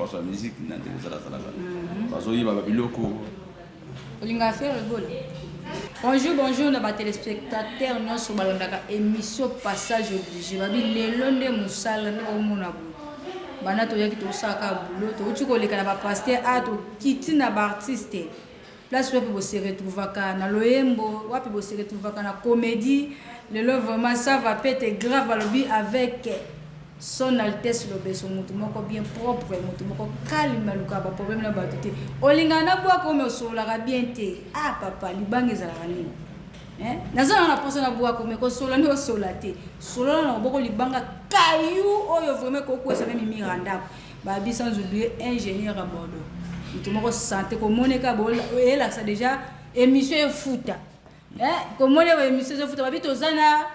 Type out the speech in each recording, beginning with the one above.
Lopaso ya musique na ndenge ezalazalaka, bazoyeba babiloko. Olingaka Ferre Gola? Bonjour, bonjour na batéléspectateur nyonso balandaka émission Passage Obligé. Babi lelo nde mosala nde omona boye. Banda toyaki, tosalaka boulot, touti koleka na bapasteur, a tokiti na baartiste, place wapi bose retrouvaka na loyembo, wapi bose retrouvaka na comédie. Lelo vraiment ça va peut-être grave. Balobi avec Son Altesse Lobeso, motu moko bien propre, motu moko calme, alukaka baproblème na bato te. Olingaka na bwaka oyo, osololaka bien te. Ah papa, libanga ezalaka nini? Naza na mposa na bwaka, me kosola nde osola te. Solola na loboko, libanga kayu oyo vraiment ekokwesa meme mira ndako. Babi sans oublier ingénieur ya Bordeaux, motu moko santé komoneka eyelakisa déjà émission efuta, komona baémission ezofuta. Babi toza na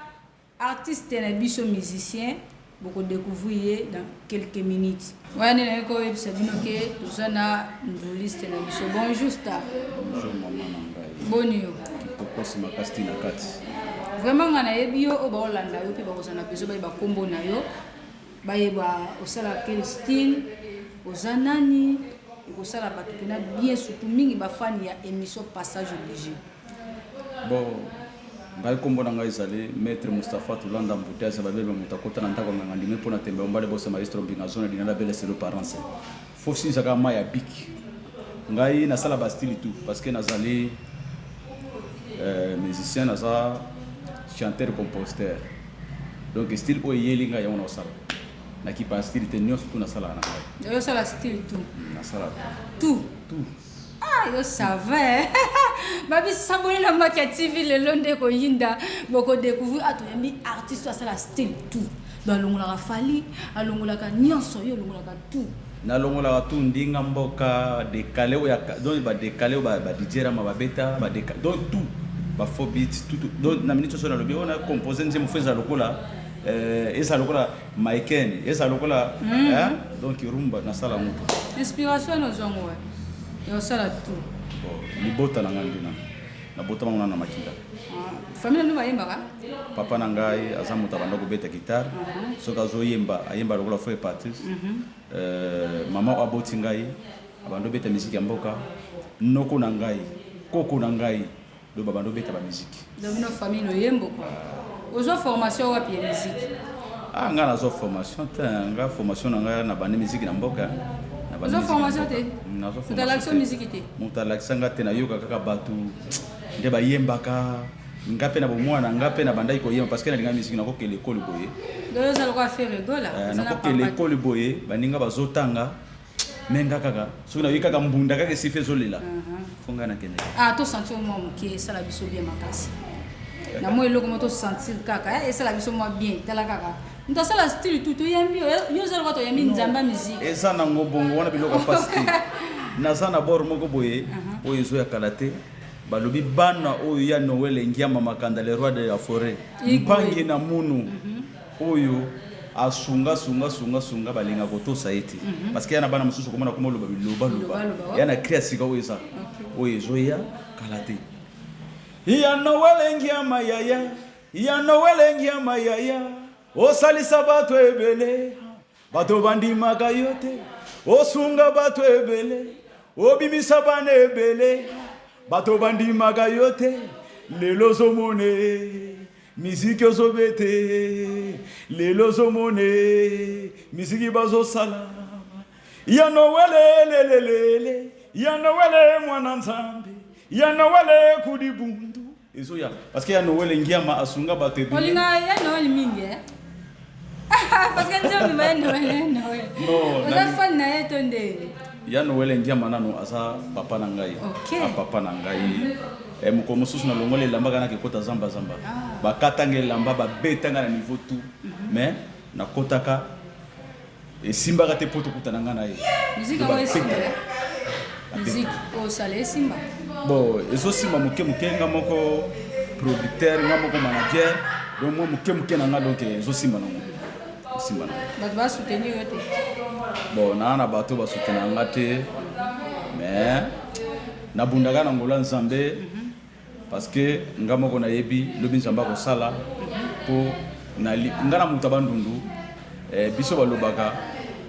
artiste na biso musicien, bokodécouvrir ye dans quelques minutes. Wana nde naye koyebisa bino ke toza na nduliste na biso. Bonjour star. Bonjour mama na ngai. Boni yo? Tokosi makasi ti na kati. Vraiment ngai nayebi yo, oyo baolanda yo mpe bakozala na besoin bayeba nkombo na yo, bayeba osala quel style, oza nani. Ekosala bato mpena bien, surtout mingi bafani ya émission Passage Obligé. Bon, ngai nkombo na ngai ezali Maître Mustapha Tulanda Mbutese. Babebe moto akota na ndako nganga ndimi mpona tembe ombale bose maestro mbinga zone dinala bele selo parence fosilisaka mai ya bik. Ngai nasala bastyle tout parce que nazali musicien, naza chanteur compositeur. Donc style oyo eyeli ngai, yango naosala. Nakipa style te, nyonso tu nasalaka na ngai. Oyosala style tout? Nasala. Tout? Tout. Ah, yo ça va. Babi sabone na Maki ya TV. Lelo nde koyinda, bokodécouvrir. Ah, toyambi artiste asala style tout. Donc alongolaka Fally, alongolaka nyonso. Yo olongolaka tout? Nalongolaka tout, ndinga mboka décalé oyo, donc badécalé oyo badj Rama babeta, donc tout, bafaux beat tout, tout. Donc na minute oso nalobi oyo na compose nzembo, fo ezala lokola Maiken, ezala lokola hein? Donc rumba nasala yango. Inspiration ozwango wa ya osala tout? Bon, libota na ngai nde na nabotama ngo na makila. Ah, famille na bino bayembaka? Papa na ngai aza moto abanda kobeta guitare. Soki azoyemba, ayemba lokola frère Patrice. Mama oyo aboti ngai abanda obeta miziki ya mboka. Noko na ngai, koko na ngai, do babanda obeta bamiziki. Donc bino famille loyembo quoi. Ozwa formation wapi ya musique? Ah, ngai nazwa formation te. Ngai formation na ngai, na bandi miziki na mboka. Na bandi Ozwa miziki na formation mboka. te? Nazwa Moto alakisa formation te. Miziki te? Moto alakisa nga te. Nayoka kaka bato nde bayembaka. Nga mpe na bomwana nga mpe nabandaki koyemba parce que nalinga miziki. Nakokende ekole boye. Donc oza lokola Ferre Gola? Oza na Nakokende papa te. ekole boye, baninga bazotanga, me nga kaka soki nayoki kaka mbunda kaka esifi ezolela, fo ngai nakende. Ah, tosentir mwa moke, esala biso bien makasi na mwa eloko mo tosentir kaka, esala biso mwa bien. Tala kaka moto asala style tout. Toyambi yo, yo oza lokola toyambi nzambe ya musique. Eza nango bongo wana, biloko ya pasi te. Naza na bord moko boye oyo ezoya kala te. Balobi bana oyo ya Noel Ngiama Makanda, le roi de la forêt. Igwe. Mpangi na munu oyo asunga sunga sunga sunga, balinga kotosa ye te parce que ya na bana mosusu komona koma oloba bilobaloba. Bilobaloba. Ya na cri ya sika oyo eza oyo ezoya kala te. Ya Noel Ngiama yaya, ya Noel Ngiama yaya, osalisa bato ebele, bato bandimaka yo te. Osunga bato ebele, obimisa bana ebele, bato bandimaka yo te. Lelo ozomone miziki ozobete, lelo ozomone miziki bazosala. Ya Noele lelelele, ya Noele mwana Nzambe, ya Noele kudi bundu ezoya parce que ya Noele Ngiama asunga bato ebele. Olinga ya Noel mingi, eh? Parce que nzambe ma ya Noel, ya Noel. Non, Oza fan na ye to ndenge? Ya Noele Ngiama nano aza papa na ngai. A papa na ngai. Mokolo mosusu nalongola elamba kaka nakekota zambazamba. Bakatanga elamba, babetanga na niveau tout, mais nakotaka, esimbaka te mpo tokutana nga na ye. Musique yango esimba, eh? Musique oyo osala esimba? Bon, ezosimba moke moke. Nga moko producteur, nga moko manager, donc mwa moke moke na nga. Donc ezosimba nango, esimba nango. Bato basoutenir yo te? Bon, naa na bato basoutenir nga te, mais nabundaka na ngola Nzambe parce que nga moko nayebi lobi Nzambe akosala mpo nga na moto ya Bandundu. Biso balobaka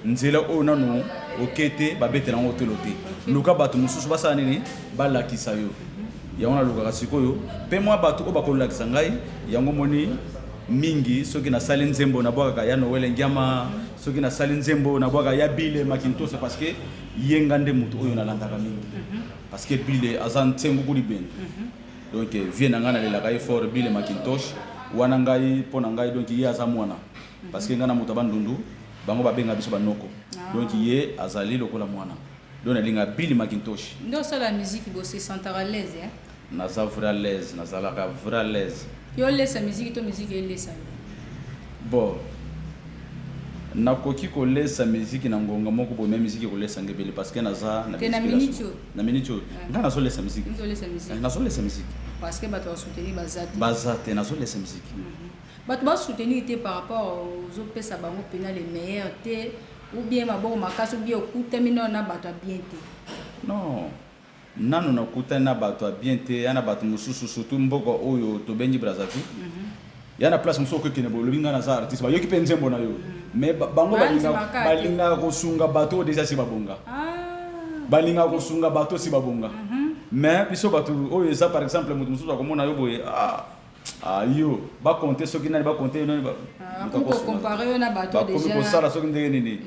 nzela oyo nanu Oke te, babetela yango tolo te. Luka bato mosusu basala nini, balakisa yo. Yango nalukaka sikoyo mpe mwa bato oyo bakolakisa ngai yango. Moni mingi, soki nasali nzembo, nabwakaka ya Noel Ngiama. Soki nasali nzembo, nabwakaka ya Bile Makintosa, parce que ye nga nde moto oyo nalandaka mingi, parce que Bile aza ntsengu kuli bende. Donc vie na ngai, nalelaka ye fort, Bile Makintosh wana. Ngai, mpo na ngai, donc ye aza mwana, parce que ngai na moto ya Bandundu, bango babenga biso banoko. Donc ye azali lokola mwana, donc nalinga Bile Makintosh. Nde osala musique, bose sentaka à l'aise, hein? Naza vrai à l'aise, nazalaka vrai à l'aise. Yo olesa musique to musique elesa yo? Bon, nakoki kolesa miziki na ngonga moko boye, mais miziki ekolesa nge ebele, parce que naza na Te, na minute oyo. Na minute oyo, ngai nazolesa miziki. Olesa musique? Nazolesa miziki. Parce que bato basoutenir baza te? Baza te, nazolesa miziki. Bato basoutenir te par rapport ozopesa bango mpena le meilleur te, ou bien maboko makasi, ou bien okutami nano na bato ya bien te? Non, nano nakutani na bato ya bien te. Ya na bato mosusu, surtout mboka oyo tobengi Brazzaville, ya na place mosusu okokende boye, olobi ngai naza artiste, bayoki mpe nzembo na yo, mais bango balingaka kosunga bato oyo déjà si babonga. Balingaka kosunga bato si babonga, mais biso bato oyo eza, par exemple, moto mosusu akomona yo boye, ah, ah, yo bakonte soki nani, bakonte nani. Bakomi kosala soki ndenge nini,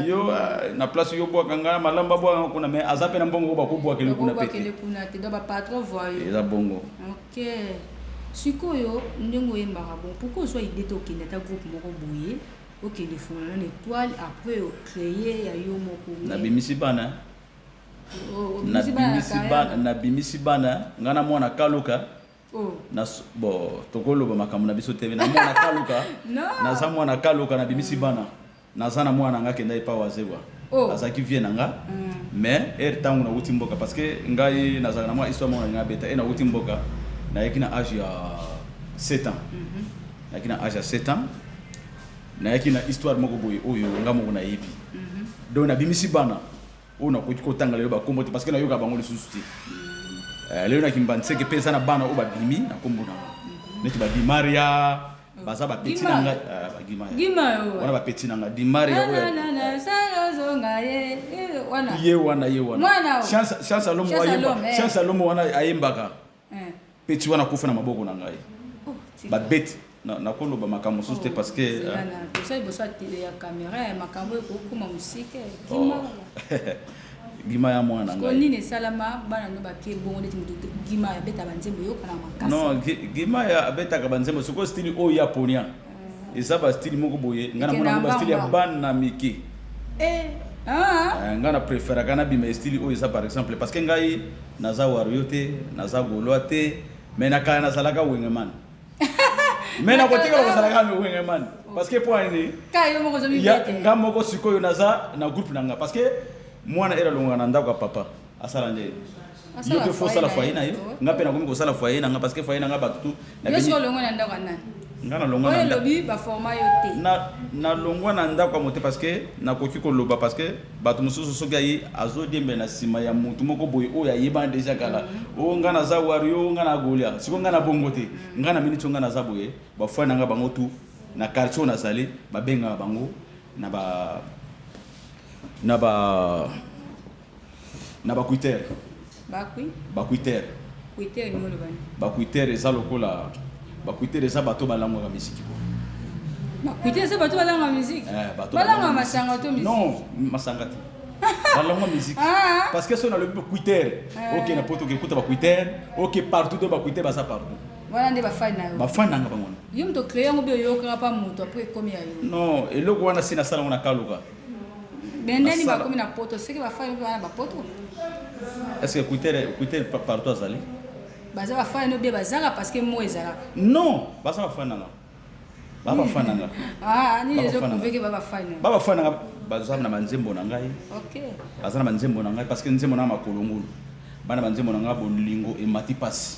yo na place yo bwaka ngai malamu, babwaka kuna, mais aza mpe na mbongo oyo bakobwakele kuna pe te. Eza bongo. Ok, sikoyo ndenge oyembaka, bon, pourquoi ozwa idée te okende ata groupe moko boye, okende fongola nano étoile, après ocréer ya yo moko? Nabimisi bana, nabimisi bana, ngai na mwana Kaluka. Bon, tokoloba makambo na biso te. Na mwana Kaluka, naza mwana Kaluka, nabimisi bana, naza na mwana nga akenda epa Wazekwa. Azalaki vie na nga, mais ere ntango nauti mboka, parce que ngai nazalaka na mwa histoire moko nalinga beta e. Nauti mboka, nayaki na age ya 7 ans. Nayaki na age ya 7 ans, nayaki na histoire moko boye oyo nga moko nayebi. Donc nabimisi bana oyo nakoki kotanga lelo bakombo te, parce que nayoka bango lisusu te. Lelo na Kimbanseke mpe eza na bana oyo babimi na kombo na nga, neti badimaria, baza bapeti na ngai, bagima wana, bapeti na ngai Dimaria oyo ye wana, ye wana Chance Alomo, Chance Alomo wana ayembaka. Peti wana akufa na maboko na ngai, babeti. Nakoloba makambo mosusu te, parce que Tosali liboso ya caméra, makambo ekokoma mosika. Gima ya mwana. Ngai nini esalama, bana no bake bongo neti moto Gima abeta banzembo eyokana makasi? Non, Gima ya abetaka banzembo sikoyo, style oyo ya ponia eza bastyle moko boye. Ngai namona yango bastyle ya bana mike. Ngai na préféraka nabima style oyo eza, par exemple, parce que ngai naza wario te, naza gaulois te, mais na kala nazalaka wengeman, mais nakotikala kozalaka wengeman, parce que po nini? Nga moko sikoyo naza na groupe na nga, parce que mwana ere alongaka na ndako ya papa, asala nde yo te, faut osala foyer na yo. Nga mpe nakomi kosala foyer na nga, parce que foyer na nga bato tu. Nga nalongwa na ndako ya mote, parce que nakoki koloba, parce que bato mosusu soki aye azodiembela na nsima ya motu moko boye oyo ayebana déjà kala, o nga naza wario, nga na golia. Sikoyo nga na bongo te. Nga na miniti oyo nga naza boye, bafai na nga bango tu na quartier oyo nazali, babengaka bango na bacuitere. Bacuitere. Bacuitere eza lokola, bacuitere eza bato balangwaka misiki. Bacuitere eza bato balangwa musique? Balangwa masanga to musique? Non, masanga te, balangwa musique, parce que so nalobi cuitere, ok, na poto okekuta bacuitere, ok, partout to bacuitere baza partout. Wana nde bafani na yo? Bafani nanga bango wana. Yo moto ocréer yango, mpe oyokaka mpa moto, après ekomi ya yo? Non, eloko wana si nasala yango na Kaluka. Bendeni bakomi na poto, soki bafani mpe wana bapoto. Est ce que cuitere partout azali? Baza bafani no bie bazaka, parce que mo ezalaka. Non, baza bafani nanga, ba bafani nanga. Nini ezoprouver que ba bafani? Ba bafani nanga, baza na banzembo na ngai. Baza na banzembo na ngai, parce que nzembo na nga makolo ngulu, bana banzembo na ngai bolingo emati pasi,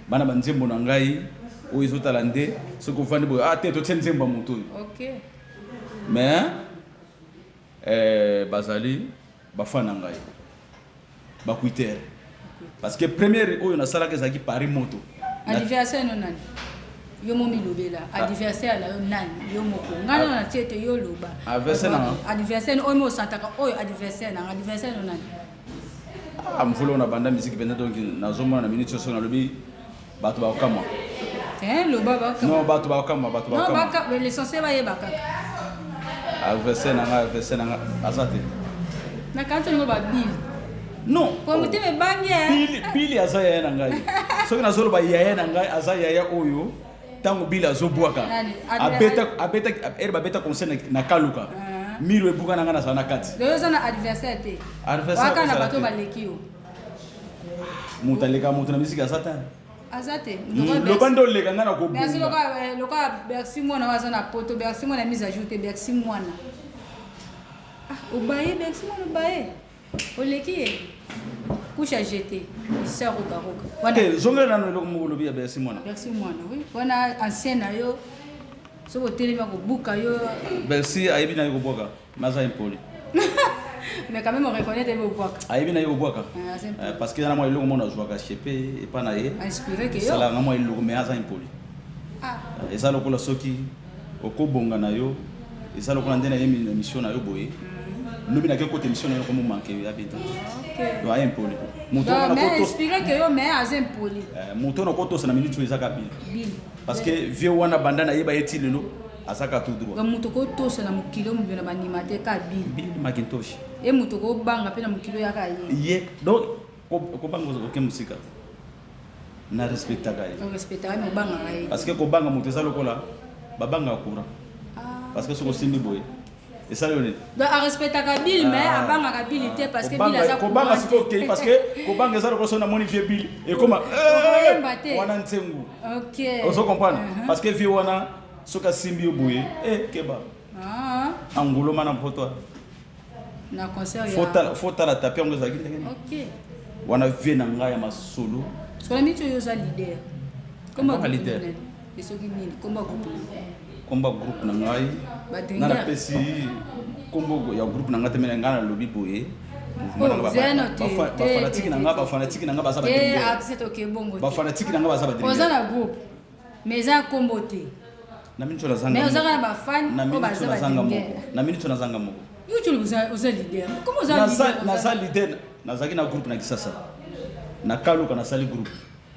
bana banzembo na ngai oyo ezotala nde soki ofandi boye, ah te, totie nzembo ya moto oyo. Mais bazali bafani na ngai, bacuitere, parce que première oyo nasalaka ezalaki Paris Moto. Anniversaire no nani? Yo mo milobela adversaire na yo nani? Yo moko ngai nano natie te, yo loba. Adversaire na nga? Adversaire oyo mo osantaka, oyo adversaire na nga, adversaire no nani? Ah, mvula oyo na banda musique mpenza, donc nazomona na minute nyonso nalobi bato bakokamwa. Eh, loba baka. Non, bato bakokamwa, bato non bakokamwa. Baka, l'essentiel bayeba kaka. Adversaire na nga, adversaire na nga aza te. Na kanti olingo babili. Non. Po motema ebangi, eh. Bili, Bili aza yaya na ngai. Soki nazoloba yaya na ngai, aza yaya oyo ntango Bili azobwaka. Nani? Abeta, abeta ere, babeta concert na Kaluka. Ah. Miro ebuka na ngai, nazala na kati. Lelo oza na adversaire te? Adversaire waka na kozala bato te. baleki yo. Moto aleka moto na misiki aza te. Aza te. Loba nde oleka ngai na Merci. kobonga. Lokola Bercy Mwana oyo aza na poto, Bercy Mwana mise à jour te. Bercy Mwana, ah, obaye Bercy Mwana, obaye, oleki ye, couche à jeter isa rogaroga wana. Te, zongela nano eloko moko olobi ya Bercy Mwana. Bercy Mwana, oui, wana ancien na yo, soki otelemi akobuka yo. Bercy ayebi na ye kobwaka, mais aza impoli. Mais quand même on reconnaît ebe obwaka. Ayebi na ye kobwaka. Ah, aza impoli. Parce que eza na mwa eloko moko nazwaka chepe epa na ye. Inspiré ke yo. Esalaka mwa eloko, mais aza impoli. Ah. Eza lokola soki okobonga na yo, eza lokola nde nayemi na émission na yo boye, lobi nake kota émission na yo, komo manke ya beta. Ok. Donc aye impoli moto. Donc, wana mais kotosa inspiré ke yo, mais aza impoli. Moto wana kotosa na minute oyo ezaka Bili. Bili. Parce que vieux wana, banda nayeba ye ti lelo, azaka tout droit. Donc moto kotosa na mokili oyo mobima na bandima te ka Bili. Bili Makintosh. E moto kobanga mpe na mokili oyo yaka ye. Ye donc kobanga oke mosika, na respectaka ye. Orespectaka me obangaka ye. Parce que kobanga moto eza lokola babangaka courant. Ah. Parce que soki osimbi boye, esali yo nini? Donc arespectaka Bili mais abangaka Bili te, parce que Bili aza kobanga courant. Sikoyo okei, parce que kobanga eza lokola soki namoni vieux Bili ekoma Okoyemba te. wana nzengu. Ok. Ozo comprendre? Parce que vieux wana, soki asimbi yo boye, eh, keba. Ah, Anguloma na mpoto. Na concert ya Fo tala tapi yango ezalaki ndenge nini. Ok. Wana vieux na ngai ya masolo. Soki miti oyo oza leader, komba Kaka groupe leader. nini? Esoki nini komba groupe nini? Komba groupe na ngai Badringueur. nga napesi kombo ya groupe na ngai te, me ngai nalobi boye, mouvement na Oh, nga zeno te, te, bafanatike te, na nga, te, bafanatike na nga baza te badringueur. Artiste toke bongo te. Bafanatike na nga baza Oza badringueur. na groupe mais eza kombo te. Na minute oyo nazanga Mais oza moko. kaka na bafan Na oyo minute baza oyo nazanga badringueur. moko, na minute oyo nazanga moko. Yo tolobi oza leader, comment oza leader? Naza leader, nazalaki na groupe na Kisasa, na Kaluka nasali groupe,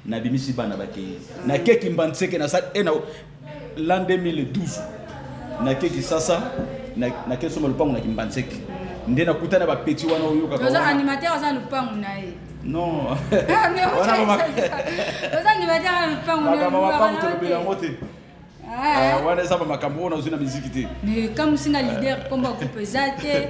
nabimisi bana bakei, nakeki Mbantseke, nasali e na l'an 2012, nake Kisasa, nake somba lopango na Kimbantseke, nde nakuta na bapeti wana oyokaka Oza wana. animateur, aza lupangu na ye. Non. Ah, mais Wana oza animateur, aza lupangu na ye. makambo olobaka mapangu na yo tolobela te. yango te. Ah, Ah, wana eza bamakambo oyo nazwi na miziki te. Mais comme singa leader, komba groupe eza te,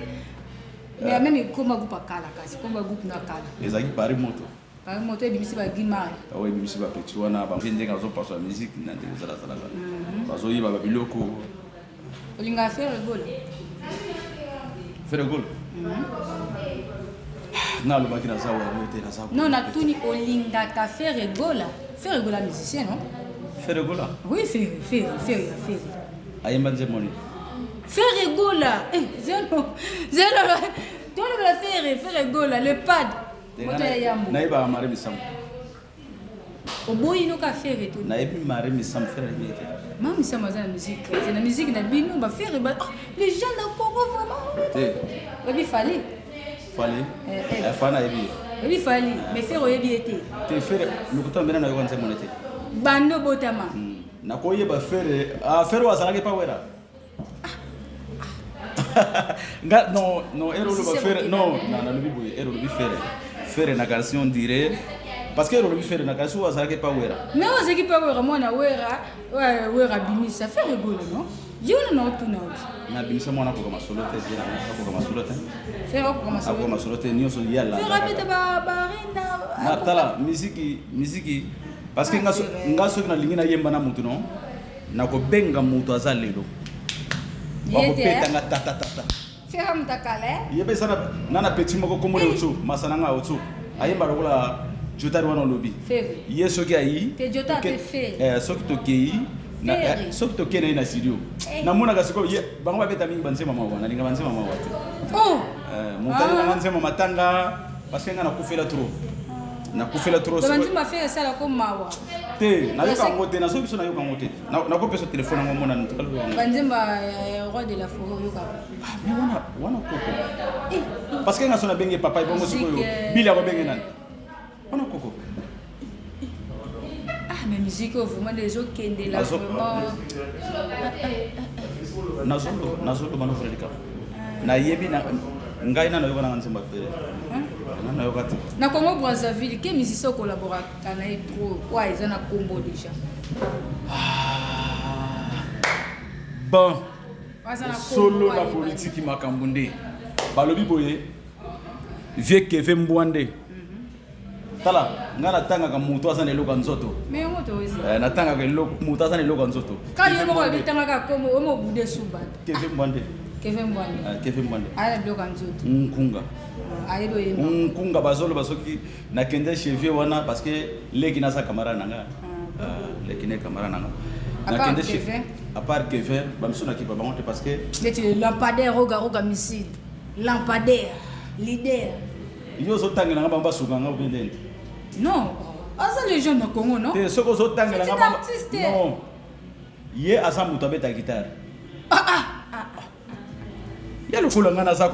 mais même komba groupe akala, kasi komba groupe na kala. Ezalaki Paris Moto. Par moto ebimisi bagimare. Oyo ebimisi bapeti wana bange, ndenge azopaswa miziki na ndenge ezalazalaka, bazoyeba babiloko. Olingaka Ferre Gola? Ferre Gola, nga alobaki naza wario te, naza Non, natuni, olingaka Ferre Gola? Ferre Gola musicien, non? Ferre Gola? Oui, Ferre, Ferre, Ferre ya Ferre. Ayemba nzembo nini? Ferre Gola, eh, zeno zeno, tolobela Ferre, Ferre Gola le pad, moto ya yambo. Nayebaka Mare Misambo. Oboyi noka Ferre to? Nayebi Mare Misambo, Ferre ayebi ye te. Ma Misambo aza na musique chrétienne, na musique na bino baFerre ba, ah, les gens na Congo vraiment. Te. Oyebi Fally? Fally. Eh, eh. Eh, Fally nayebi ye. Oyebi Fally, mais Ferre oyebi ye te? Te, Ferre lokuta mbena nayoka nzembo ne te. Bando botama. Nakoyeba Ferre, ah, Ferre oyo azalaki pa Wera nga, non, non, ere oloba Si, c'est Ferre bon. Non, nalobi boye, ere olobi Ferre, Ferre na kasi on dirait, parce que ere olobi Ferre na kasi oyo azalaki pa Wera. Mais oyo azalaki mpe Wera, mwana Wera, oyo Wera abimisa Ferre Gola, non? Ye wana na otuna oti. Nabimisa mwana akoka masolo te, vie nanga akoka masolo te. Ferre akoka Akoka masolo? Masolo te, nyonso ye Ferre abeta alandaka. Barena. Na tala miziki, miziki, parce que nga soki nalingi nayemba na motu, non, nakobenga moto aza lelo. Ye te, Bakobetanga tatatata. Ferre mutakala, eh? Yeba eza na petit moko komona Otso, masa na nga Otso ayemba lokola Jotari wana olobi. Ferre. Ye soki ayi Te Jota te Ferre. Eh, soki tokei Ferre. eh, soki tokei na ye na studio, Eh. namonaka sikoyo bango babeta mingi banzemba mawa, nalinga banzemba mawa te. Oh. Eh, moto ayelanga nzemba matanga, parce que nga nakufela trop. Nakufela trop. Donc nzembo Ferre esala ko mawa. Te, nayoka yango te, nazo biso nayoka yango te. Nakopesa telefone yango mona ntikala yango. Banzembo ya roi de la forêt oyoka. Ah, mais wana wana koko. Eh, parce que nga so nabenge papa ebongo sikoyo. Bili akobenge nani? Wana koko. Ah, mais musique oyo vraiment nde ezokendela vraiment. Nazoloba nazoloba no vrai likambo. Nayebi na ngai nano nayoka nanga nzembo ya Ferre. Nano nayoka te. Na Congo Brazzaville, ke musicien okolaboraka na ye trop oyo eza na kombo déjà? Ah, bon. Solo na politiki makambo nde. Balobi boye vieux Kevin Mbwande. Tala, nga natangaka moto aza na eloko ya nzoto. Mais yango to ozi. Eh, natangaka eloko moto aza na eloko ya nzoto. Ka yo moko bitangaka kombo omo bude suba. Kevin Mbwande. Kevin Mbwande. Ah, Kevin Mbwande. Aya biloko ya nzoto. Nkunga. Ayebi oyemba. Nkunga bazoloba soki nakende chez vieux wana parce que leki naza camarade na nga. Ah, leki ne camarade na nga. Nakende chez à part Kevin, ba misu nakipa bango te parce que neti le lampadaire roga roga missile. Lampadaire, leader. Yo ozotangela nga bango basuka nga obe ndeni? Non, aza le jeune na Congo, non? Te soki ozotangela nga bango. Non. Ye aza moto abeta guitare. Ah ah. ah, ah. Ya lokola nga naza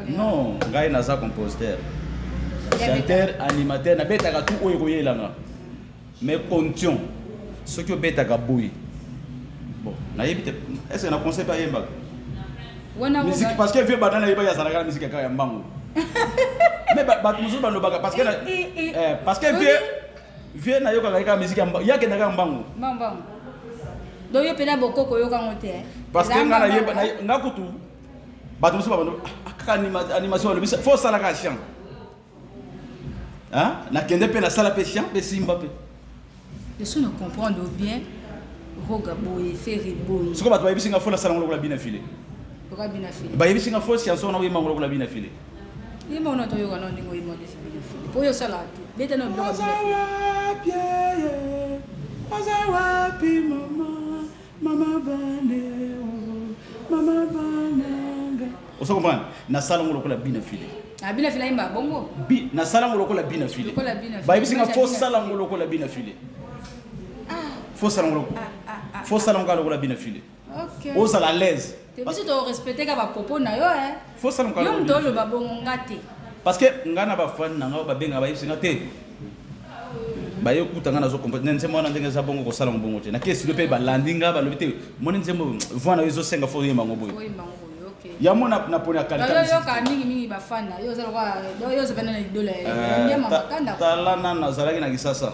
Non, ngai naza compositeur. Chanteur, animateur, nabetaka tout oyo ekoyela nga. Mais contion soki obetaka boye bon nayebi te est ce que na conseil mpe ayembaka musique parce que vieux banda nayebaki azalaka na musique kaka ya mbangu mais bato mosusu balobaka parce que eh, eh, eh. parce que vieux vieux nayokaka kaka musique ya mbangu ye akendaka ya mbangu donc yo mpena bokoko oyoka yango te parce que nga nayeba nga kutu bato mosusu babando ah, kaka animation balobi fo osalaka chant. Hein? Nakende pe nasala pe chien pe simba pe. Je suis ne comprendre bien roga boye ferre boye. Siko bato bayebisi nga fo nasala ngo lokola bina file. Lokola bina file. Bayebisi nga fo chanson na oyemba ngo lokola bina file. Yemba ona toyoka na ndenge oyemba ndesi bina file. Po yo sala tout. Beta na biloko bina file. Wapi ye? Oza wapi mama? Mama bane oh, mama bananga. Ozo comprendre? Nasala ngo lokola bina file. Ah, bina file ayemba bongo? Bi nasala ngo lokola bina file. Lokola bina file. Bayebisi nga fo sala ngo lokola bina file. Ah. Fo sala ngo lokola. Ah, ah, ah. Fo sala ngo lokola bina file. Okay. Ozala à l'aise. Te biso to respecter ka ba propos na yo eh. Fo sala ngo Yo moto oloba bongo nga te. Parce que nga na ba fan na nga babenga bayebisi nga te. Baye kuta nga nazo comprendre nzembo wana ndenge eza bongo kosala ngo bongo te. Na kesi mpe balandi nga balobi te moni nzembo voix na yo ezosenga fo oyemba ngo boye. Oyemba ngo boye, okay. Ya mona na pona qualité. Yo yoka mingi mingi ba fan na yo oza lokola yo oza pena na idole ya nyama makanda. Tala na nazalaki na Kisasa.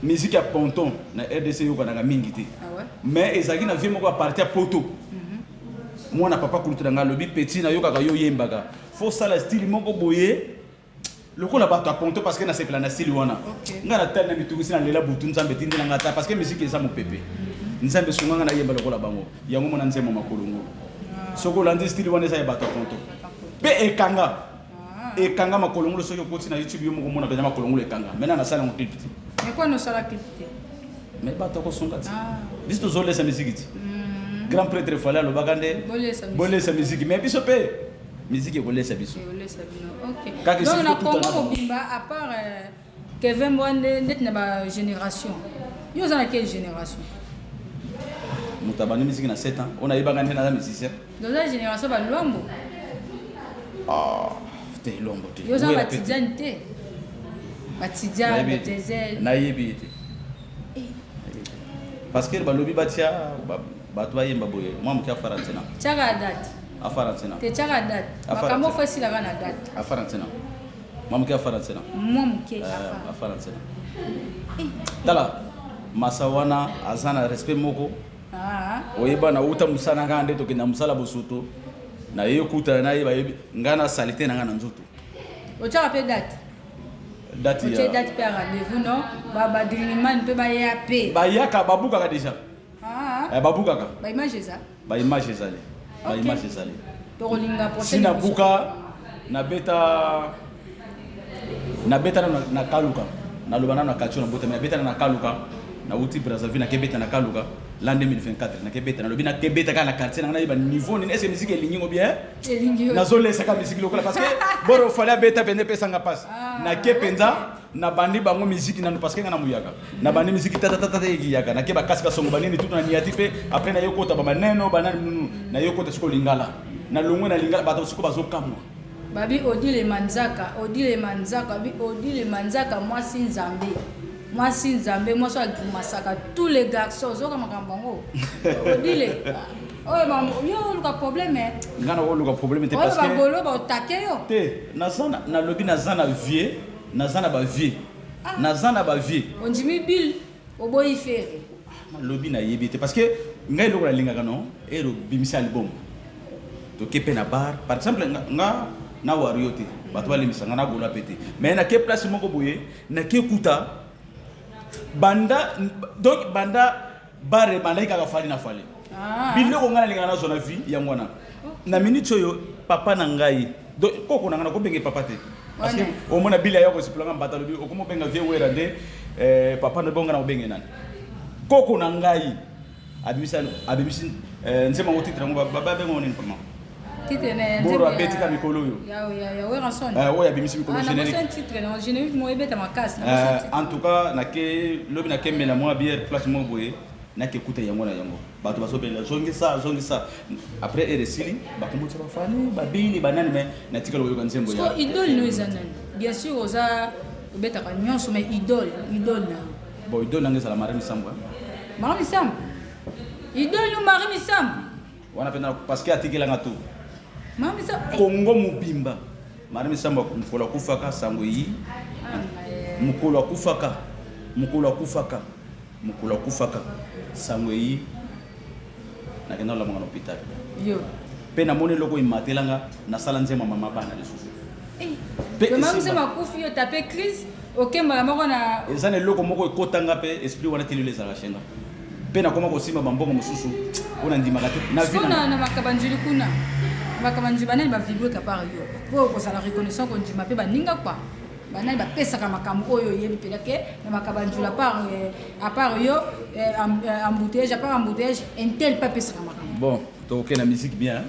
Musique ya ponton na RDC yokanaka mingi te. Ah ouais? Mais ezalaki na vie moko à partir ya poto. Mwana papa kulutu na nga alobi petit nayokaka yo oyembaka. Fo sala style moko boye lokola bato ya ponto parce que nasepela na style wana. Okay. Nga natali na mitungisi na lela butu nzambe etindi na nga ata parce que musique eza mopepe. Nzambe esunga nga nayemba lokola bango. Yango mona nzembo makolo ngulu. Soki olandi style wana eza ya bato ya ponto. Pe ekanga. Ekanga makolo ngulu soki okoti na YouTube yo moko omona mpenza makolo ngulu ekanga. Maintenant nasala yango clip te. Mais quoi nosala clip te? Mais bato akosunga ti. Biso tozolesa musique ti. Grand prêtre Fally alobaka nde bolesa musique mais biso pe musique ekolesa biso. Ekolesa bino. OK. Kaka Donc na esika Congo totala. mobimba à part Kevin Mbwande ndeti na ba génération. Yo oza na quelle génération? Moto abandi musique na 7 ans, on ayebaka nde naza musicien. Donc oza génération ba Luambo. Ah, te Luambo te. Yo oza Wera ba pe te. Tidiane te. Ba Tidiane, ba Nayebi te. Diesel. Nayebi te. Parce que balobi batia bato bayemba boye mwa moke afara ntina. Tiaka date. Afara ntina. Te tiaka date. Afara Makambo ntina. fo esilaka na date. Afara ntina. Mwa moke afara ntina. Mwa moke afara. Afara ntina. Tala masa wana aza na respect moko. Ah. Oyeba na uta musala nga nde tokenda musala bosoto. Na ye kuta na ye bayebi nga na salite na nga na nzoto. Otiaka pe date. Date ya Otie date pe ya rendez-vous non? Ba ba Dreamman pe baya pe. Bayaka babukaka déjà. Ah. Eh, babukaka. Ba image eza. Ba image ezali. Ba Ok. image ezali. Tokolinga prochaine Si nabuka nabeta nabeta na, na kaluka naloba nano na katio na botami nabeta na kaluka nauti Brazzaville nakebeta na kaluka l'an 2024 nakebeta nalobi nakebeta kaka na quartier nanga nayeba niveau nini est-ce que musique elingi ngo bien Elingi yo. nazolesaka musique lokola parce que boro fallait abeta pende epesanga mpasi. Ah. Nake mpenza, nabandi bango miziki nanu, parce que nga na muyaka nabandi miziki tatatata ekiyaka, nake bakasi kasongo banini tutu na niati mpe après naye kota bamaneno banani nunu, naye kota sikoyo lingala, nalongwe na lingala, bato sikoyo bazokamwa. Babi Odile Manzaka, Odile Manzaka, babi Odile Manzaka, mwasi nzambe, mwasi nzambe, mwasi oyo agrimasaka tous les garçons. Ozoka makambo yango, Odile oyo yo oluka problème. Nga na oluka problème te. Oyo parce que bagolo baotake yo. Te, naza nalobi naza na vie, naza na bavie, naza na bavie. Ondimi Bill, oboyi Ferre. Nalobi nayebi te, parce que ngai eloko nalingaka no ero bimisa album, toke mpe na bar par exemple. Nga na wario te, bato balemisa nga nagola mpe te, mais nake place moko boye, nake kuta banda, donc banda bar ebandaki kaka Fally na Fally. Biloko ngai nalingaka nazwa na vie yango wana. Na minute oyo papa na ngai, donc koko na ngai, nakobenge papa te, parce que omona bili aya kosipulanga mbata, alobi okoma obenga vie Wera nde papa na bonga, na kobenge nani? Koko na ngai abimisi nzembo yango, titre yango babenga nini pama? Titre na Boro abetika mikolo oyo. Ya Werrason. Oyo abimisi mikolo, générique. Générique, titre na générique mo ebeta makasi. En tout cas nake lobi, nakemela mwa bière place moko boye, nake kuta yango na yango, bato bazobela zongisa zongisa. Après ere esili, bakomotisa bafani babili banani, me natikala koyoka nzembo ya Idole no eza nani? Bien sûr oza obetaka nyonso, mais idole, idole na yo? Bon, idole nanga ezala Marie Misambo. Marie Misambo, idole no Marie Misambo? Wana mpenza, parce que atikelanga to Marie Misambo. Kongo mobimba, Marie Misambo. Mokolo akufaka, sango eyi, mokolo akufaka, mokolo akufaka, mokolo akufaka, sango eyi, nakenda kolamaka na hôpital. Yo. Mpe namoni eloko ematelanga, nasala nzembo ya mama bana lisusu. Mpe mama akufi, yo tape crise, okembala moko na Eza na eloko moko ekotanga mpe esprit wana telelo ezalaka shenga, mpe nakoma kosimba bambongo mosusu oyo nandimaka te na vie. Na makaba njili kuna, makaba njili, banani bavibre à part yo po kozala reconnaissant, kondima mpe baninga kua? Banani bapesaka makambo oyo oyebi mpenza ke na makaba njili, à part yo, embouteillage, à part embouteillage, intel mpe apesaka makambo? Bon, tokoke na musique bien.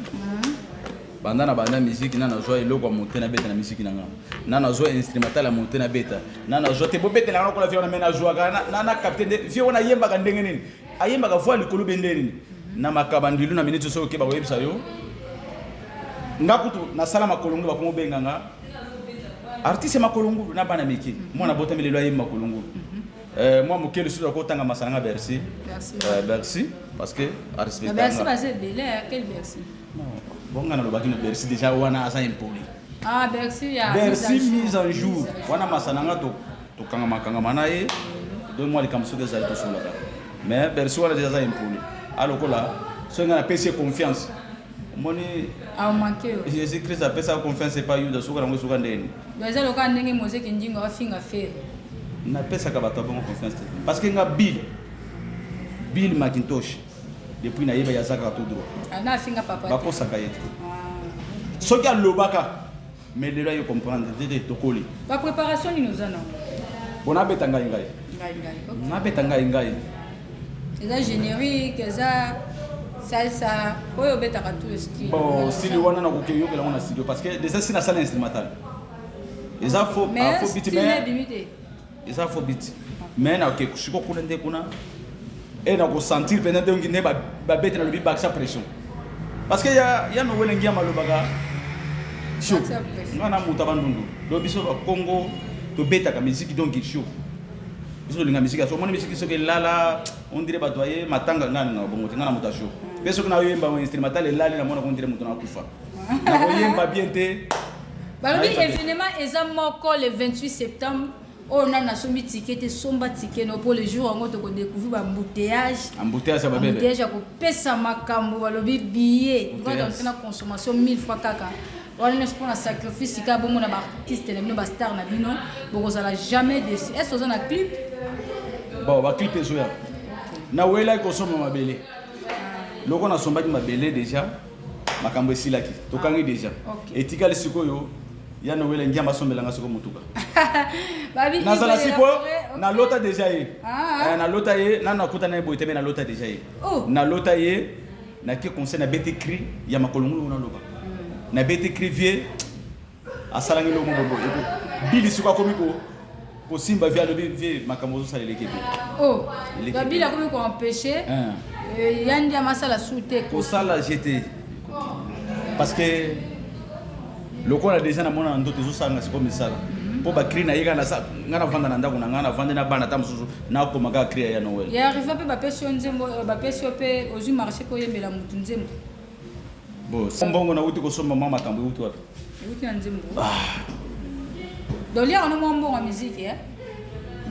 Banda na banda musique, na nazwa eloko ya mote nabeta na musique na nga, na nazwa instrumental ya mote nabeta, na nazwa te bobetela nga lokola vie wana, me nazwaka na capte nde vie wana ayembaka ndenge nini, ayembaka voix likolo be ndenge nini na makaba ndilu. Na minute soki okeba koyebisa yo, nga kutu nasala makolongo, bakoma obenga nga artiste makolongulu na bana mike. Mwana botami lelo ayemba makolongulu. Mwa moke lisusu akotanga masala nga Bercy. Bercy, parce que arespecte. Bercy baza ebele, quel Bercy? Bon, nga nalobaki no Bercy déjà wana aza impoli. Ah, Bercy ya Bercy mise en jour wana, masala nga tokangamakangama na ye, donc mwa likambo soki ezali tosolaka, mais Bercy wana déjà aza impoli. Alokola soki nga napesi ye confiance, omoni. Amanke yo. Jésus Christ apesaka confiance epai Yuda, soki nango esuka ndeni. Eza lokola ndenge Mozeki Ndingo afinga Ferre. Napesaka bato ya bongo confiance te, parce que nga Bill Macintosh, depuis nayeba ye aza kaka tout droit. Na afinga papa. Bakosaka ye te soki alobaka, mais lelo aye comprendre te te tokoli. Bapréparation nini oza nango? Bon, nabeta ngai ngai. Ngai ngai. Nabeta ngai ngai. Eza générique, eza salsa oyo obetaka, tout le style? Bon, style wana nakoki yokela yango na studio, parce que déjà si nasala instrumental eza faux. Faux beat, mais eza faux beat, mais nakoki siko kuna nde kuna e nakosentir mpenza ndenge nde babete, nalobi bakisa pression, parce que ya nowele ngiama alobaka show, nga na moto bandundu. Donc biso bakongo tobetaka musique, donc show, biso tolinga musique. So omoni musique soki elala, on dirait bato aye matanga. Nga nalingaka bongo te, nga na moto ya show. Mpe soki nayoyemba instrumental elali, namona on dirait moto nakufa, nakoyemba bien te. Balobi événement eza moko le 28 septembre oyo. Nani nasombi ticket te, somba ticket no mpo le jour yango tokodécouvrir baembouteillage. Embouteillage ya babebe. Embouteillage ya kopesa makambo. Balobi billet na consommation 1000 fois kaka wana nyonso mpona sacrifice kaka. Bomona baartiste na bino, bastar na bino, bokozala jamais déçu. Est ce oza na clip? Bon, baclip ezoya. Nawelaki kosomba mabele, loko nasombaki mabele déjà, makambo esilaki, tokangi déjà. Etikali sikoyo ya nowele ngiamba asombelanga siko motuka. Nazala sikoyo nalota déjà ye. Nalota ye nano, nakutana ye boye te, me nalota déjà ye. Nalota ye, nake conseil, nabeti cri ya makolo ngulu, naloba nabeti cri, vie asalangi eloko moko boye. Bili siko akomi ko kosimba vie, alobi vie makambo ozosala eleki ebele. Oh, Bili akomi koempêche ya Ndiama asala su te. Kosala jete parce que lokola déjà namona na ndoto ezosala sikoyo misala mpo bacri na ye kaka ngai navanda na ndako na ngai, navandi na bana, ata mosusu nakoma kaka cri ya Noel. Ya arrive mpe bapesi yo nzembo, bapesi yo mpe ozwi marché mpo oyembela motu nzembo. Bon, mbongo nauti kosomba mwa makambo euti wapi? Euti na nzembo. Donc liaka no mwa mbongo ya musique, eh?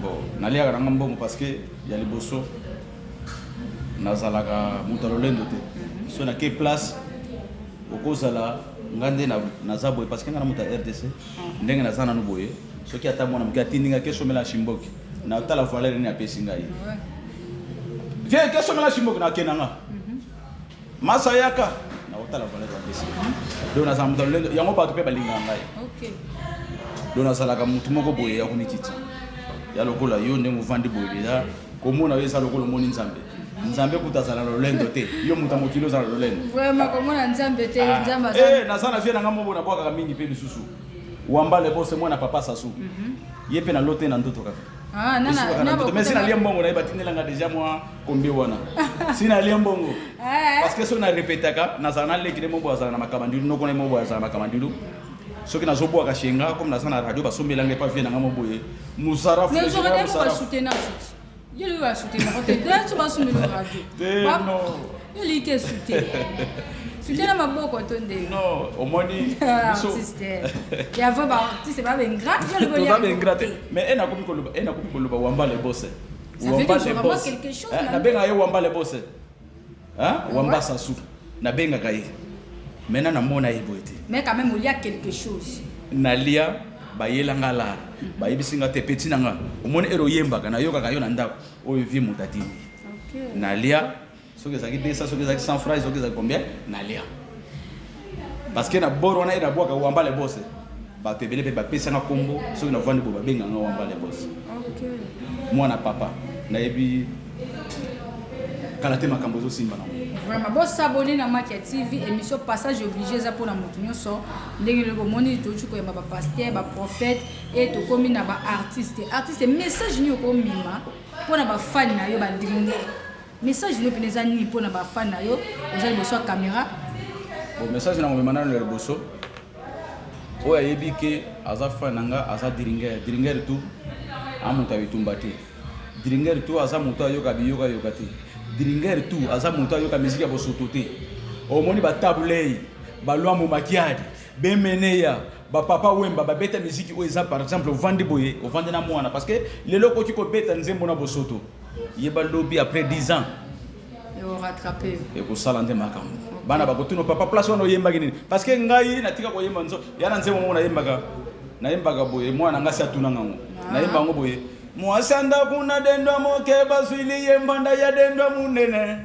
Bon, naliaka nanga mbongo parce que ya liboso nazalaka moto ya lolendo te. So nake place okozala nga nde naza boye parce que nga na moto ya RDC ndenge naza nanu boye. Soki ata mwana moke atindi nga kesomela shimboki, natala valeur nini apesi ngai. Vie kesomela shimboki, nakenda nga masa yaka, naotala valeur bapesi. Donc nazala moto ya lolendo, yango bato mpe balingaka ngai. Donc nazalaka motu moko boye ya komikiti, ya lokola yo ndenge ovandi boye. Deja komona yo eza lokola omoni Nzambe. Nzambe kuta azala lolendo te, yo moto ya mokili ozala lolendo. Vraiment, komona Nzambe te, Nzambe aza. Naza na vie na nga moko, nabwakaka mingi mpe lisusu Wamba Lebose, mwana papa Sasu, ye mpe nalo te na ndoto kaka. Ah, Esukaka na ndoto. Mais si nalie mbongo na ye, batindelanga déjà mwa kombi wana, si nalie mbongo, parce que soki narepetaka, nazala na leki nde mobo azala na makambo noko na ye, mobo azala na makambo. Soki nazobwaka shenga comme naza na radio, basombelanga epa vie na nga mo boye mosarafu. Mais ozwaka te basoutenance, yo lobi basoutenaka te, so basomeli radio. Te, non. Yo liki te soutien, soutien na maboko to ndenge? Non, omoni biso Artiste ya vrai, baartiste babengra. Toza baingrats te, mais e nakomi koloba Wamba le boss. Ça veut dire vraiment quelque chose, là. Nabengaka ye Wamba le boss. Hein? Wamba Sasu nabengaka ye. Maintenant namona ye boye te. Mais quand même olia quelque chose. Nalia, bayelanga lara, bayebisi nga te: "Petit na nga, omoni ere oyembaka, nayokaka yo na ndako oyo, vie moto atindi." Nalia, soki ezalaki 200, soki ezalaki 100 francs, soki ezalaki combien, nalia parce que na bord wana ye nabwaka Wamba le boss. Bato ebele mpe bapesanga nkombo, soki navandi boye babenganga Wamba le boss. Mwana papa, nayebi kala te makambo ezosimba nango. Vraiment, bosabone na Maki ya TV. Émission Passage obligé eza mpona moto nyonso. Ndenge lelo bomoni touti koyamba bapaster, baprophète e tokómi na baartiste. Artiste, message nini okomema mpona bafani na yo, badringue? Message nini mpena eza nini mpona bafani na yo? Oza liboso ya caméra. Bon, message na komema nano ya liboso, oyo ayebi ke aza fan na nga, aza dringer, dringer tu a moto ya bitumba te, dringer tu aza moto ayoka biyokayoka te, dringer tu aza moto ayoka miziki ya bosoto te. Omoni batabulei, balwambo Makiadi, bemeneya, bapapa Wemba babeta miziki oyo eza, par exemple ovandi boye, ovandi na mwana, parce que lelo okoki kobeta nzembo na bosoto, yeba lobi après 10 ans Eorattrape. Ekosala nde makambo. Bana bakotuna: "Papa, place wana oyembaki nini?" Parce que ngai natika koyemba nzo ya na nzembo moko nayembaka, nayembaka boye, mwana ngai si atunanga ngo. Nayemba yango boye: mwasi andako na dendwa moke, bazwili ye mbanda ya dendwa munene,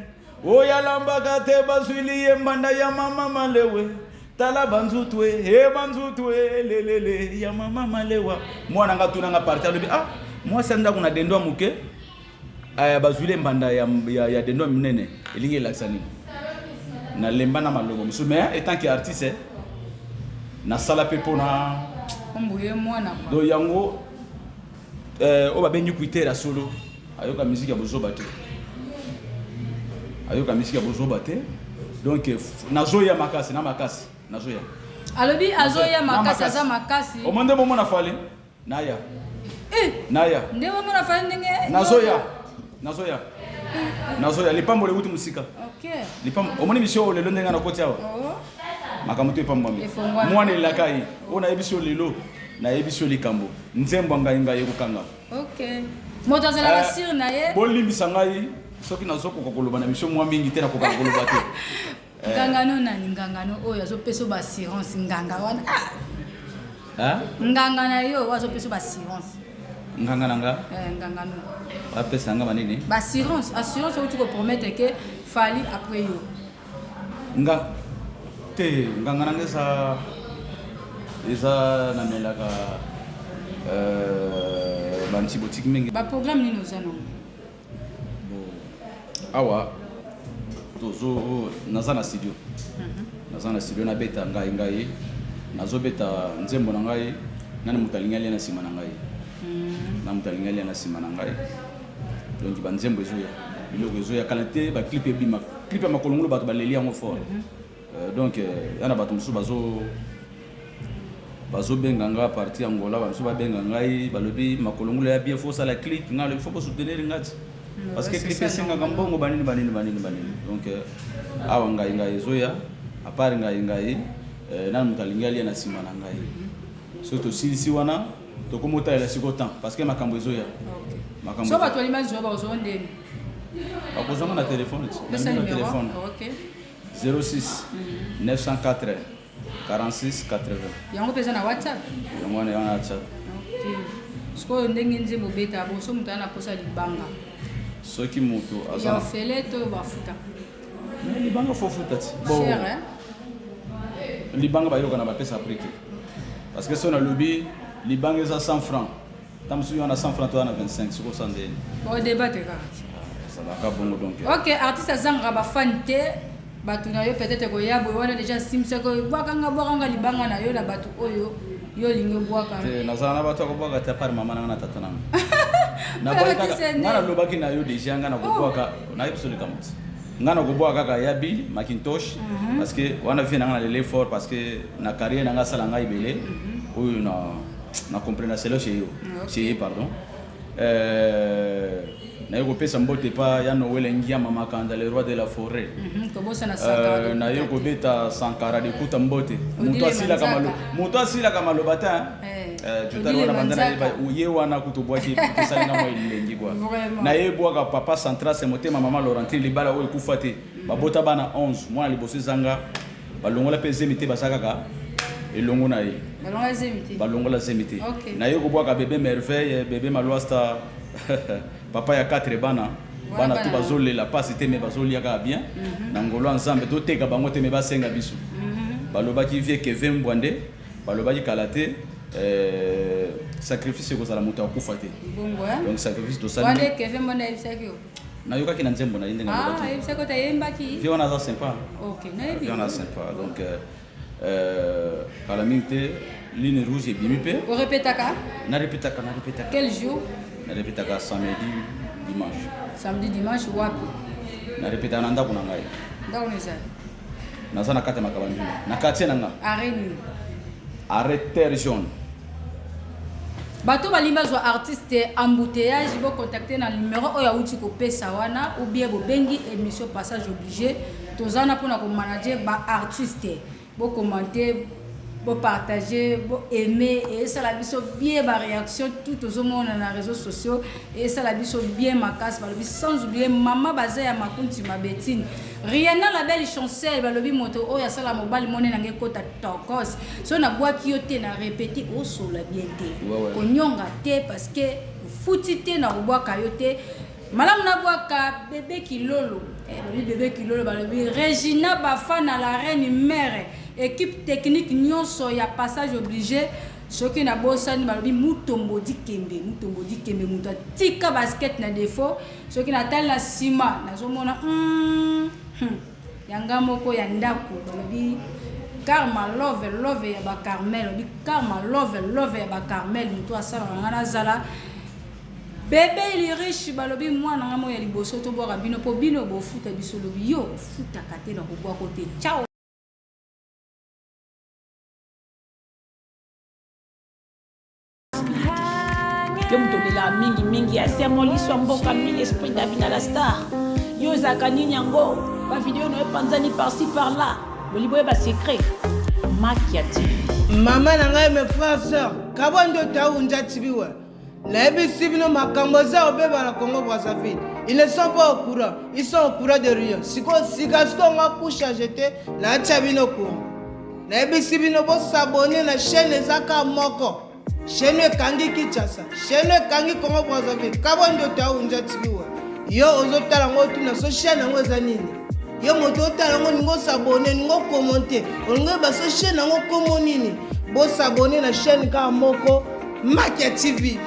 oyo alambaka te, bazwili ye mbanda ya mama Malewe, tala banzutu e e banzutu e lelele ya mama Malewa. Mwana nga atunanga parti, alobi: "Ah, mwasi andako na dendwa moke, aya bazwili mbanda ya dendo minene, elingi elakisa nini?" Nalemba na maloba mosusu, mais étant que artiste nasala mpe mpona Omboye mwana kwa. Donc yango oyo babengi cuiter ya solo ayoka musique ya bozoba te, ayoka musique ya bozoba te. Donc nazoya makasi na makasi, nazoya. Alobi azoya makasi, aza makasi. Omo nde bomona Fally naya. Naya. Nde bomona Fally ndenge. Nazoya, nazoya, nazoya. Lipambolo ewuti mosika. Lipambo, omoni mission oyo lelo ndenge nakoti awa. Makambo to epambwami. Efongwami. Mwana elaka ye oyo nayebisi yo lelo, nayebisi yo likambo, nzembo ya ngai ngai ekokanga. Ok, moto azalaka sire na ye. Bolimbisa ngai soki nazokoka koloba na mission mwa mingi te, nakokaka koloba te. Ngangano nani? Ngangano oyo azopesa yo baassurance, nganga wana, ah! Hein? Nganga na yo oyo azopesa yo baassurance. Nganga na nga? Eh, ngangano. Apesa nga banini? Baassurance, assurance outi kopromettre ke Fally après yo. Nga te, nganga na nga eza namelaka baantibiotique mingi. Baprogramme nini oza nango? Bon, awa tozo naza na studio, naza na studio, nabeta ngai ngai nazobeta nzembo na ngai. Nani moto alingi alia na nsima na ngai? Na moto alingi alia na nsima na ngai. Donc banzembo ezoya, biloko ezoya kala te, baclip ebima. Clip ya makolongolo, bato baleli yango fort. Donc ya na bato mosusu bazo bazobenga nga parti Angola, bamosusu babenga ngai, balobi makolongolo ya bien, faut osala clip. Ngai alobi faut bosoutenir nga ti, parce que clip esengaka mbongo, banini banini banini banini. Donc awa ngai ngai ezoya, à part ngai ngai, nani moto alingi alia na nsima na ngai? Soki tosilisi wana, tokomi otalela siko temps, parce que makambo ezoya, makambo. So bato balingi bazwa, bazwa ndeni? Bakozwanga na telefone ti. Pesa na numéro. Telefone. 06 904 46 80. Yango mpe eza na WhatsApp? Yango wana, yango na WhatsApp. Ok, sikoyo ndenge nzembo obeta bo, so moto aza na posa libanga? Soki moto ya aza ofele to bafuta? Mais libanga faut futa ti. Bon, cher, hein? Libanga bayoka na bapesa prix te, parce que so nalobi libanga eza 100 francs, ta mosusu wana 100 francs to wana 25, soki osa ndeni. Bodebate kaka ti. Ezalaka bongo donc. Ok, artiste azangaka bafani te. Bato na yo peut-être koya boye wana déjà simisaka oyo bwakanga bwakanga libanga na yo na bato oyo yo olingi obwaka. Te, nazala na bato ya kobwaka te, à part mama nanga na tata nanga. Nabwaki kaka. Artiste Nga nalobaki na yo déjà, nga nakobwaka, nayebi so likambo ti, nga nakobwaka kaka ya Bill Macintosh, parce que wana vie nanga nalele fort, parce que na carrière nanga asala ngai ebele oyo na comprendre selo chez yo, chez ye, pardon. Naye kopesa mbote pa ya Noel Ngiama Makanda, le roi de la forêt. Kobosana Sankara. Naye kobeta Sankara de Kuta mbote. Odile Moto asilaka Manzaka. Moto asilaka maloba te, hein. Odile Jutali wana banda Manzaka. nayeba ye wana kutu obwaki esalinga mwa elengi kua. Vraiment. Nayebwaka papa Centrase motema, mama Laurentine, libala oyo ekufa te, babota bana 11, mwana liboso ezanga, balongola mpe zemi te, baza kaka elongo na ye. Balonga zemi te? Balongola zemi te. Naye kobwaka bebe Merveille, bebe Malwasta, papa ya 4 bana. Wana bana tu bana. Bazolela pasi te, me bazolia kaka bien na ngolo ya Nzambe. Toteka bango te, me basenga biso. Balobaki vie Kevin Mbwande, balobaki kala te, sacrifice ekozala, moto akufa te. Bongo, hein? Donc sacrifice tosali. Wana Kevin mbona ayebisaki yo? Nayokaki na nzembo na ye ndenge Ah, alobaki. ayebisaki yo te, ayembaki. Vie wana aza sympa. Ok, nayebi. Vie wana aza sympa. Donc kala mingi te, ligne rouge ebimi mpe. Orepetaka? Narepetaka, narepetaka. Quel jour? Narepetaka samedi, dimanche. Samedi, dimanche, wapi? Narepetaka na ndako na ngai. Ndako no ezali? Naza na kati ya Makaba Ndima, na quartier na nga. Arrêt nini? Arrêt Terre Jaune. Bato balingi bazwa artiste embouteillage, bocontacte na numéro oyo awuti kopesa wana, ou bien bobengi émission Passage Obligé. Toza wana mpona komanager baartiste. Bokommente, bopartage, boaime, esala biso bien. Baréaction tout tozomona na réseaux sociaux esala biso bien makasi. Balobi sans oublier mama baza ya Makunti Mabetine Riana, la belle Chancel. Balobi moto oyo asala mobali mone nange ekota tokos. So nabwaki yo te, na répété, osola bien te. Konyonga te, parce que ofuti te, na kobwaka yo te. Malamu nabwaka bebe Kilolo. Balobi bebe Kilolo, balobi Regina Bafana, la reine mère, équipe technique nyonso ya Passage Obligé. Soki nabosani, balobi Mutombo Dikembe, Mutombo Dikembe, moto atika basket na défaut. Soki natali na nsima, nazomona yanga moko ya ndako. Balobi Karma Love, Love ya Bacarmel. Balobi Karma Love, Love ya Bacarmel, moto asalaka nga nazala bebe ili riche. Balobi mwana nga moko ya liboso, tobwaka bino mpo bino bofuta biso. Lobi yo ofutaka te, na kobwako te. Ciao. Yo moto olelaka mingimingi, asemo liso ya mboka mingi, esprit Davina la star. Yo ezalaka nini yango? Bavideo na yo epanzani par-ci par-là, bolingi boyeba secret Makia TV. Mama na ngai, mes frères, sœurs, kabwa ndoto awunja tibiwe. Nayebisi bino, makambo eza kobeba na Congo Brazzaville, ils ne sont pas au courant, ils sont au courant de rien. Sikoyo sika sikoyo nga couche jete natia bino courant. Nayebisi bino, bosabone na chaîne. Eza ka moko chaîne ekangi Kinshasa, chaîne ekangi Congo Brazzaville, kabwa ndoto awunja tibiwe. Yo ozotala yango, otuna so chaîne yango eza nini. Yo moto otala yango, olingi osabone, olingi okommente, olingi oyeba so chaîne yango kombo nini. Bosabone na chaîne kaka moko. Makia TV.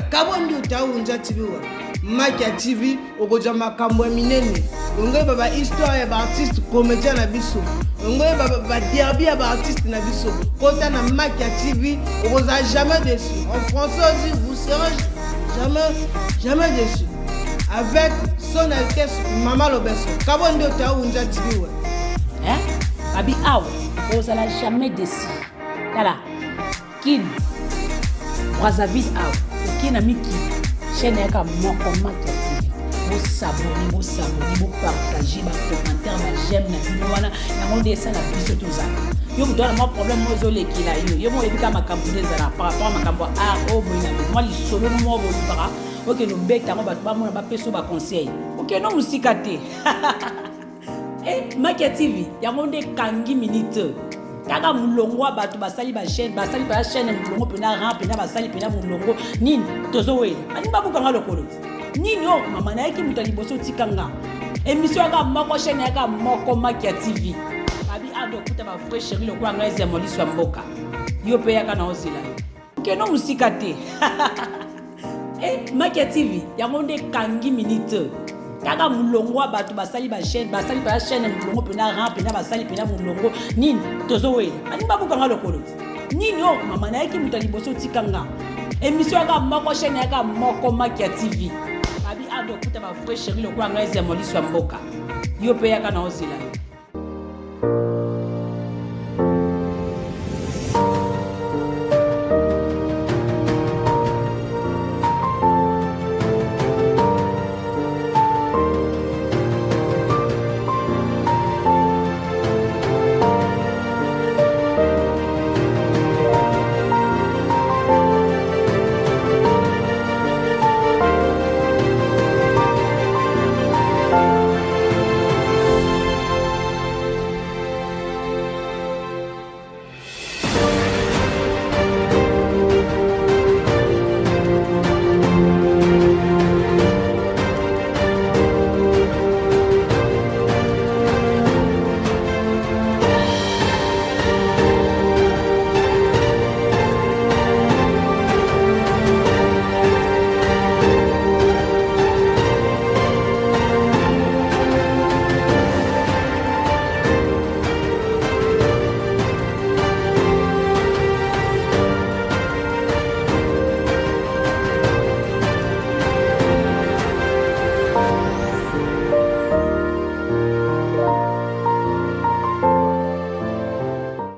Kabondi utaunja TV wa. Makia TV okozwa makambo ya minene. Ongoyeba ba histoire ya ba artiste comédien na biso. Ongoyeba ba derby ya ba artiste na biso. Kota na Makia TV okozala jamais déçu. En français aussi vous serez jamais jamais déçu. Avec son altesse Mama Lobeso. Kabondi utaunja TV wa. Hein? Babi awa ozala jamais déçu. Tala Kin Brazzaville awa oke na mikili chaîne yaka moko Makia TV bosabone bosabone bopartage bacommentaire bajeme na bino wana yango nde esala biso tozala yo moto wana mwa problème moko ezolekela yo yo moko oyebi kaka makambo nde ezala par rapport makambo ya art oyo boye na boye mwa lisolo no moko bolukaka okende obeta yango bato bamona bapesa yo baconseil okende mosika te. Eh, Makia TV yango nde ekangi minute kaka molongo ya bato basali ba chaîne basali ba chaîne molongo mpena ran mpena basali mpena molongo nini tozowela baningi babukanga lokolo nini o oh, mama nayaki moto ya liboso otika nga émission yaka moko chaîne yaka moko Makia TV babi ado okuta ba vrai chéri lokola ngai ezemo liso ya mboka yo mpe yaka na ozela yo Keno musika te. Eh, Makia TV yango nde ekangi minute kaka molongo ya bato basali ba chaîne basali ba chaîne molongo mpena ran mpena basali mpena molongo nini tozowela baningi babukanga lokolo nini o oh, mama nayaki moto ya liboso otika nga émission yaka moko chaîne yaka moko Makia TV babi ado okuta ba vrai chéri lokola ngai ezemo liso ya mboka yo mpe yaka na ozela yo.